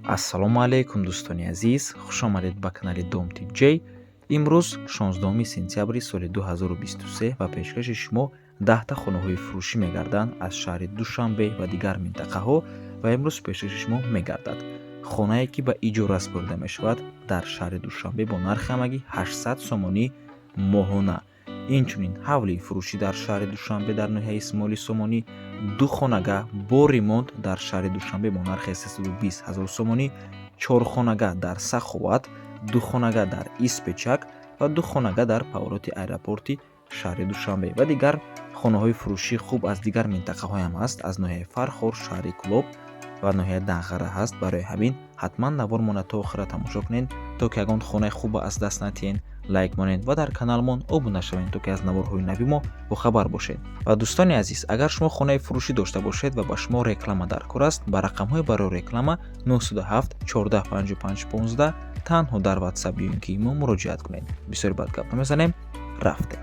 Ассалому алайкум, дӯстони азиз, хушомадед ба канали Дом Тиҷей. Имрӯз 16 сентябри соли 2023 ва пешкаши шумо 10-та хонаҳои фурӯшӣ мегарданд аз шаҳри Душанбе ва дигар минтақаҳо. Ва имрӯз пешкаши шумо мегардад хонае, ки ба иҷора супорида мешавад дар шаҳри Душанбе бо нархи ҳамагӣ 800 сомонӣ моҳона. Инчунин ҳавлии фурӯшӣ дар шаҳри Душанбе, дар ноҳияи Исмоили Сомонӣ, ду хонага бо ремонт дар шаҳри Душанбе бо нархи 320 ҳазор сомонӣ, чорхонага дар Саховат, ду хонага дар Испечак ва ду хонага дар повороти аэропорти шаҳри Душанбе ва дигар хонаҳои фурӯшии хуб аз дигар минтақаҳоям ҳаст, аз ноҳияи Фархор, шаҳри Кӯлоб ва ноҳияи Данғара ҳаст. Барои ҳамин ҳатман навормона то охира тамошо кунед, то ки ягон хонаи хуба аз даст натиҳед. Лайк монед ва дар каналмон обуна шавед, то ки аз наворҳои нави мо бохабар бошед. Ва дӯстони азиз, агар шумо хонаи фурӯшӣ дошта бошед ва ба шумо реклама дар кор аст, ба рақамҳои барои реклама 907 14 55 15 танҳо дар WhatsApp ё ин ки имо муроҷиат кунед. Бисёри бад гап намезанем, рафтем.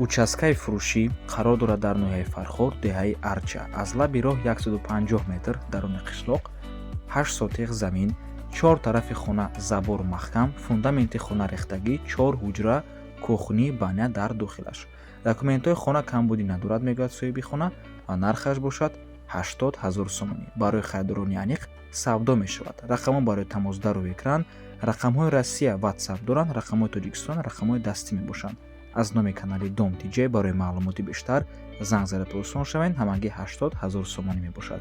Участкаи фурӯшӣ қарор дорад дар ноҳияи Фархор, деҳаи Арча, аз лаби роҳ 150 метр даруни қишлоқ, 8 сотиқ замин, чор тарафи хона забор маҳкам, фундаменти хона рехтагӣ, чор ҳуҷра, кухни, баня дар дохилаш. Документҳои хона камбудӣ надорад, мегӯяд соҳиби хона, ва нархаш бошад 80 ҳазор сомонӣ. Барои харидорони аниқ савдо мешавад. Рақамҳо барои тамос дар рӯи экран. Рақамҳои Россия WhatsApp доранд, рақамҳои Тоҷикистон рақамҳои дастӣ мебошанд. Аз номи канали Дом Тиҷей барои маълумоти бештар занг зада пурсон шавед. Ҳамагӣ 80 ҳазор сомонӣ мебошад.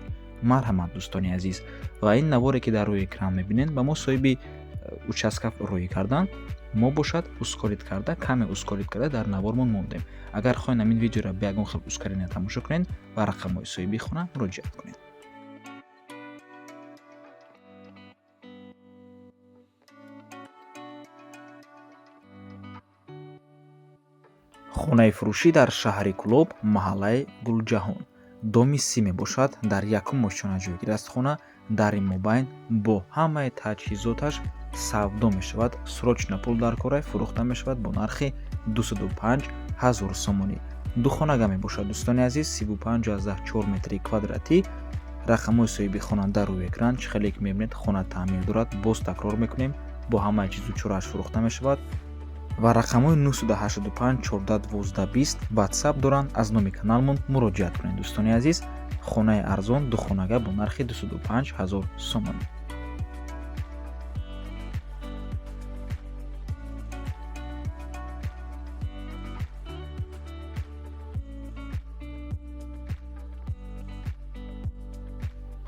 Марҳамат, дӯстони азиз. Ва ин наворе, ки дар рӯи экран мебинед, ба мо соҳиби участка рӯӣ карданд. Мо бошад ускорить карда, каме ускорить карда дар навормон мондем. Агар хоҳед, ҳамин видеоро ба ягон хел ускорение тамошо кунед, ба рақамҳои соҳиби хона муроҷиат кунед. Хонаи фурӯшӣ дар шаҳри Кӯлоб, маҳаллаи Гулҷаҳон, доми 30 мебошад. Дар якум ошёна ҷойгир аст хона, дари мобайн, бо ҳамаи таҷҳизоташ савдо мешавад. Срочно пул дар корай, фурӯхта мешавад бо нархи 205 ҳазор сомонӣ. Ду хонага мебошад, дӯстони азиз, 35,4 метри квадратӣ. Рақамҳои соҳиби хона дар рӯи экран. Чӣ хеле ки мебинед, хона таъмир дорад. Боз такрор мекунем, бо ҳамаи чизу чорааш фурӯхта мешавад ва рақамҳои 985 14 12 20 WhatsApp доранд. Аз номи каналмон муроҷиат кунед, дӯстони азиз. Хонаи арзон, духонага бо нархи 205 ҳазор сомонӣ.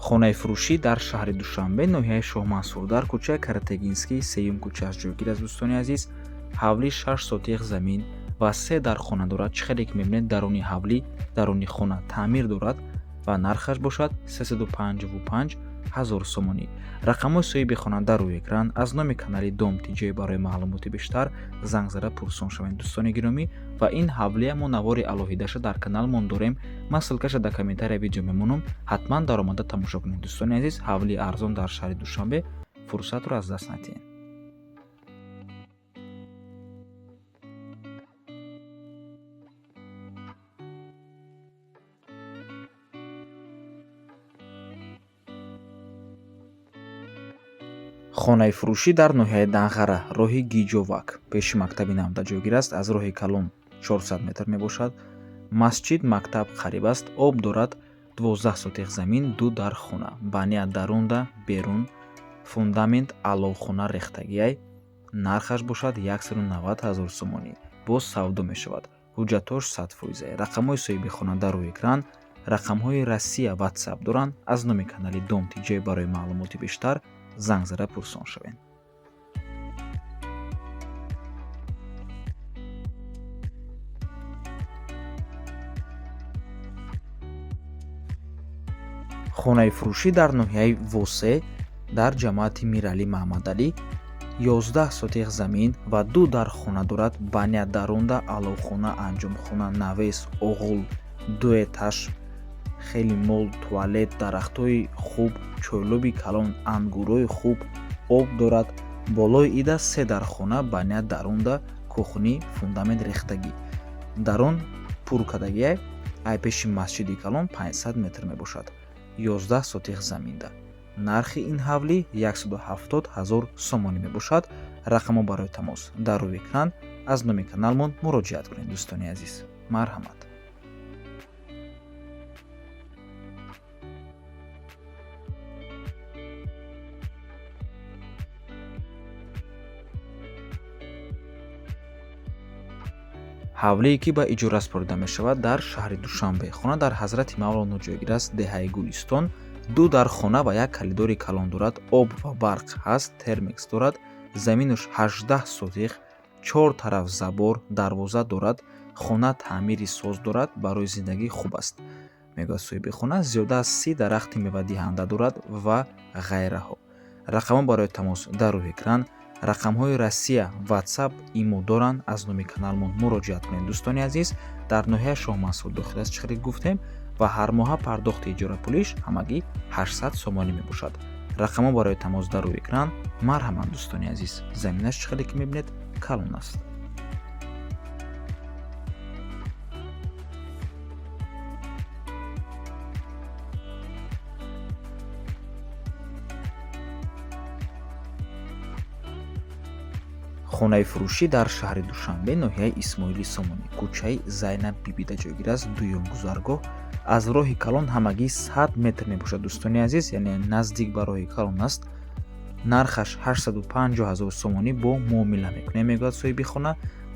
Хонаи фурӯшӣ дар шаҳри Душанбе, ноҳияи Шоҳмансур, дар кӯчаи Каратегинский, сеюм кӯчааш ҷойгир аст, дӯстони азиз. Ҳавлӣ 6 сотиқ замин ва се дар хона дорад. Чӣ хеле ки мебинед, даруни ҳавлӣ, даруни хона таъмир дорад ва нархаш бошад 355 ҳазор сомонӣ. Рақамҳои соҳиби хона дар рӯи экран. Аз номи канали Дом Тиҷей барои маълумоти бештар занг зада пурсон шавед, дӯстони гиромӣ. Ва ин ҳавлия мо навори алоҳидаша дар каналмон дорем. Ман ссылкаша дар комментария видео мемонам, ҳатман даромада тамошо кунед, дӯстони азиз. Ҳавлии арзон дар шаҳри Душанбе, фурсатро аз даст надиҳед. Хонаи фурӯшӣ дар ноҳияи Данғара, роҳи Гиҷовак, пеши мактаби навда ҷойгир аст. Аз роҳи калон 400 метр мебошад. Масҷид, мактаб қариб аст, об дорад. 12 сотиқ замин, ду дар хона, баня дарунда, берун, фундамент аловхона рехтагиай. Нархаш бошад 190 ҳазор сомонӣ, боз савдо мешавад. Ҳуҷҷатҳош 100%. Рақамҳои соҳиби хона дар рӯи экран. Рақамҳои Россия WhatsApp доранд. Аз номи канали Дом Тиҷей барои маълумоти бештар занг зада пурсон шавед. Хонаи фурӯшӣ дар ноҳияи Восе, дар ҷамоати Миралӣ Маҳмадалӣ, 11 сотиқ замин ва ду дар хона дорад. Баня дарунда, аловхона, анҷомхона, навес, оғул, ду этаж, хеле мол, туалет, дарахтҳои хуб, чойлоби калон, ангурҳои хуб, об дорад. Болои ида се дар хона, баня дарунда, кухни, фундамент рехтагӣ, дарун пур кардагиай. Ай пеши масҷиди калон 500 метр мебошад. 11 сотих заминда. Нархи ин ҳавлӣ 170 000 сомонӣ мебошад. Рақамҳо барои тамос дар рӯи экран. Аз номи каналмон муроҷиат кунед, дӯстони азиз. Марҳамат. Ҳавлие ки ба иҷора супорида мешавад дар шаҳри Душанбе. Хона дар Ҳазрати Мавлоно ҷойгир аст, деҳаи Гулистон. Ду дар хона ва як калидори калон дорад, об ва барқ ҳаст, термекс дорад, заминаш 18 сотих, 4 тараф забор, дарвоза дорад, хона таъмири соз дорад, барои зиндагӣ хуб аст. Мегӯяд соҳиби хона, зиёда аз 30 дарахти мевадиҳанда дорад ва ғайраҳо. Рақамҳо барои тамос дар рӯи экран. Рақамҳои Россия, WhatsApp, имо доранд. Аз номи каналмон муроҷиат кунед, дӯстони азиз. Дар ноҳияи Шоҳмансур дохил аст, чӣ гуфтем, ва ҳар моҳа пардохти иҷорапулиш ҳамагӣ 800 сомонӣ мебошад. Рақамҳо барои тамос дар рӯи экран. Марҳамат, дӯстони азиз. Заминаш чӣ хеле ки мебинед калон аст. Хонаи фурӯшӣ дар шаҳри Душанбе, ноҳияи Исмоили Сомонӣ, кӯчаи Зайнаб Бибида ҷойгир аст, дуюм гузаргоҳ. Аз роҳи калон ҳамагӣ 100 метр мебошад, дӯстони азиз, яъне наздик ба роҳи калон аст. Нархаш 850 000 сомонӣ бо муомила мекунем, мегӯяд соҳиби хона.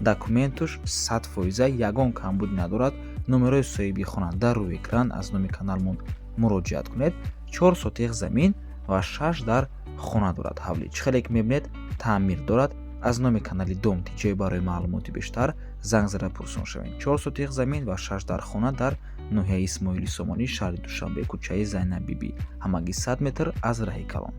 Документуш 100%, ягон камбудӣ надорад. Номерои соҳиби хона дар рӯи экран. Аз номи каналмон муроҷиат кунед. 4 сотих замин ва 6 дар хона дорад ҳавлӣ. Чӣ хеле ки мебинед, таъмир дорад. Аз номи канали Дом Тиҷой барои маълумоти бештар занг зада пурсон шавед. 4 сотих замин ва 6 дар хона дар ноҳияи Исмоили Сомонӣ, шаҳри Душанбе, кӯчаи Зайнаб Бибӣ, ҳамагӣ 100 метр аз раҳи калон.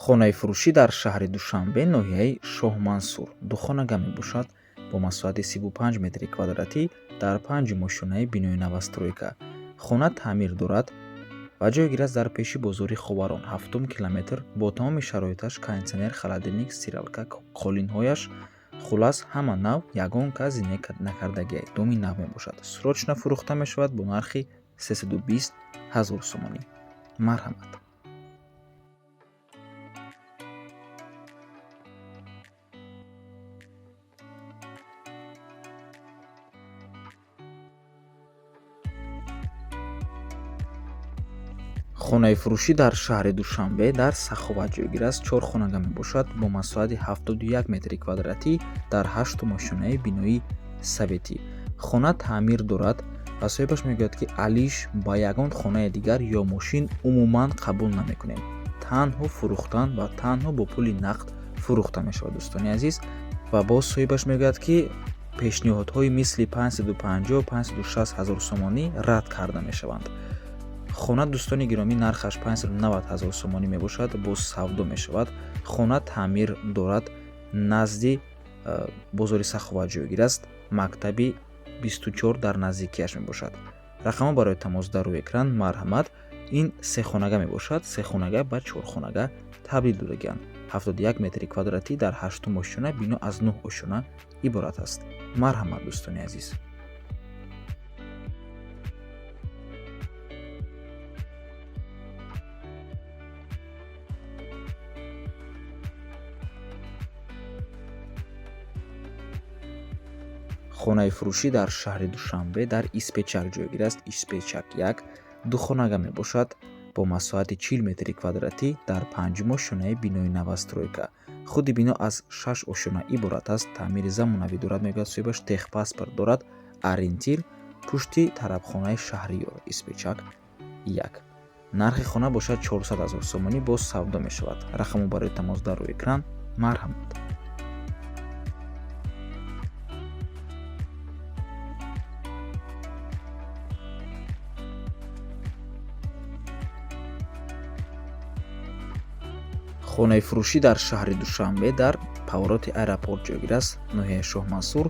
Хонаи фурӯшӣ дар шаҳри Душанбе, ноҳияи Шоҳмансур, духонага мебошад бо масоҳати 35 метри квадратӣ дар 5 мошинаи бинои новостройка. Хона таъмир дорад ва ҷойгир аст дар пеши бозори Ховарон, 7 километр, бо тамоми шароиташ: кондитсионер, холодильник, стиралка, қолинҳояш, хулас ҳама нав, ягон кас зиндагӣ накардагиай, доми нав мебошад. Срочно фурӯхта мешавад бо нархи 320 000 сомонӣ. Марҳамат. Хонаи фурӯшӣ дар шаҳри Душанбе дар Саховат ҷойгир аст, 4 хонага мебошад бо масоҳати 71 метри квадратӣ дар 8 мошинаи бинои советӣ. Хона таъмир дорад ва соҳибаш мегӯяд, ки алиш ба ягон хонаи дигар ё мошин умуман қабул намекунем. Танҳо фурӯхтан ва танҳо бо пули нақд фурӯхта мешавад, дӯстони азиз. Ва боз соҳибаш мегӯяд, ки пешниҳодҳои мисли 550, 560 000 сомонӣ рад карда мешаванд. Хона, дӯстони гиромӣ, нархаш 590 000 сомонӣ мебошад, боз савдо мешавад. Хона таъмир дорад, назди бозори Саховат ҷойгир аст, мактаби 24 дар наздикиаш мебошад. Рақамҳо барои тамос дар рӯи экран. Марҳамат. Ин сехонага мебошад, сехонага ба чорхонага табдил додагианд. 71 метри квадратӣ дар 8 ошёна, бино аз 9 ошёна иборат аст. Марҳамат, дӯстони азиз. Хонаи фурӯшӣ дар шаҳри Душанбе дар Испечак ҷойгир аст, Испечак 1, духонага мебошад бо масоҳати 40 метри квадратӣ дар 5 ошёнаи бинои новостройка. Худи бино аз 6 ошёна иборат аст, таъмири замонавӣ дорад, мегӯяд соҳибаш, техпаспорт дорад, ориентир пушти тарабхонаи Шаҳриёр, Испечак 1. Нархи хона бошад 400 000 сомонӣ, боз савдо мешавад. Рақамҳо барои тамос дар рӯи экран. Марҳамат. Хонаи фурӯшӣ дар шаҳри Душанбе дар повороти аэропорт ҷойгир аст, ноҳияи Шоҳмансур,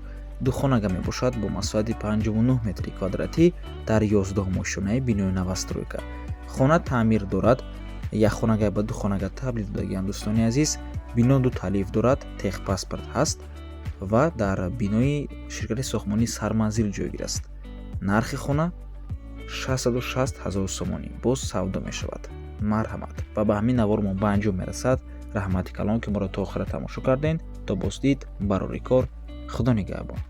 духонага мебошад бо масоҳати 59 метри квадратӣ дар 11 ошёнаи бинои новостройка. Хона таъмир дорад, як хонага ба ду хонага табдил додагиам. Дӯстони азиз, бино ду талиф дорад, техпаспорт ҳаст ва дар бинои ширкати сохтмонии Сарманзил ҷойгир аст. Нархи хона 660 ҳазор сомонӣ, боз савдо мешавад. Марҳамат. Ва ба ҳамин навормон ба анҷом мерасад. Раҳмати калон, ки моро то охира тамошо кардем. То боздид, барори кор, Худо нигаҳбон.